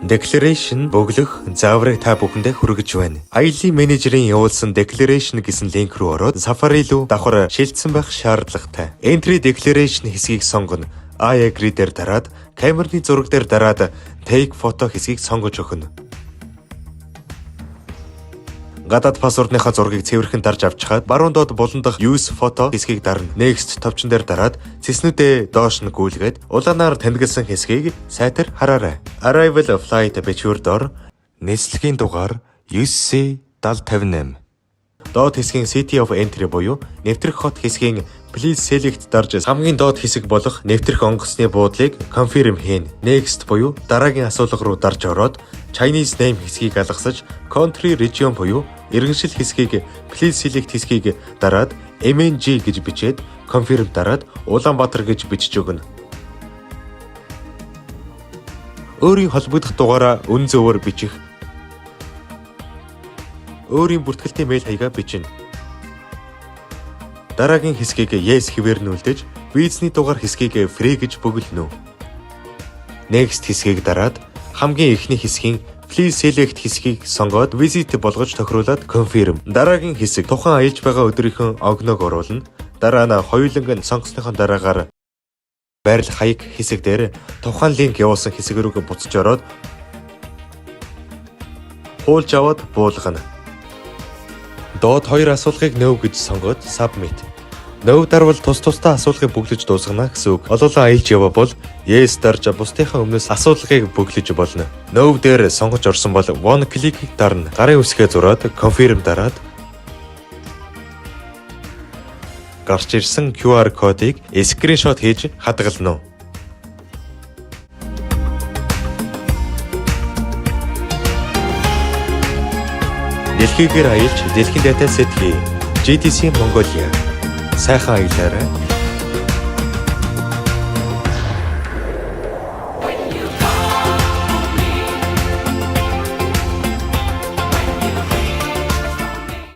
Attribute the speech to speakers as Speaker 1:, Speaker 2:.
Speaker 1: Declaration бөглөх зааврыг та бүхэндээ хүргэж байна. Аяллын менежерийн явуулсан Declaration гэсэн линк рүү ороод Safari руу давхар шилжсэн байх шаардлагатай. Entry Declaration хэсгийг сонгоно. I agree дээр дараад камерны зураг дээр дараад Take photo хэсгийг сонгож өгнө. Гадаад паспортныхаа зургийг цэвэрхэн дарж авчхаад баруун доод булан дах Use photo хэсгийг дарна. Next товчон дээр дараад цэснүүдээ доош нь гүйлгээд улаанаар тэмдэглэсэн хэсгийг сайтар хараарай. Arrival flight бичвэр дор
Speaker 2: Нислэгийн дугаар 9C7058.
Speaker 1: Доод хэсгийн City of Entry буюу нэвтрэх хот хэсгийн Please Select дарж хамгийн доод хэсэг болох нэвтрэх онгоцны буудлыг Confirm хийнэ. Next буюу дараагийн асуулга руу дарж ороод Chinese name хэсгийг алгасаж Country Region буюу иргэншил хэсгийг Please Select хэсгийг дараад MNG гэж бичээд Confirm дараад Улаанбаатар гэж бичиж өгнө. Өөрийн холбогдох дугаараа үнэн зөвөөр бичих. Өөрийн бүртгэлтийн мэйл хаягаа бичнэ. Дараагийн хэсгийг Yes хэвээр нь үлдээж, визний дугаар хэсгийг Free гэж бөглөнө. Next хэсгийг дараад хамгийн эхний хэсгийн Please Select хэсгийг сонгоод Visit болгож тохируулаад Confirm. Дараагийн хэсэг тухайн аялж байгаа өдрийнхөө огноог оруулна. Дараа нь хоёуланг нь сонгосныхон дараагаар байрлах хаяг хэсэг дээр тухайн линк явуулсан хэсэг рүү буцаж ороод хуулж аваад буулгана. Доод хоёр асуулгыг No гэж сонгоод Submit. No дарвал тус тусдаа асуулгыг бөглөж дуусгана гэсэн үг. Олоолаа аялж яваа бол Yes дарж бусдынхаа өмнөөс асуулгыг бөглөж болно. No дээр сонгож орсон бол One click дарна. Гарын үсгээ зураад Confirm дараад гарч ирсэн QR кодыг screenshot хийж хадгална. Дэлхийгээр аялж дэлхийн дайтай сэтгэе. GDC Mongolia. Сайхан аялаарай.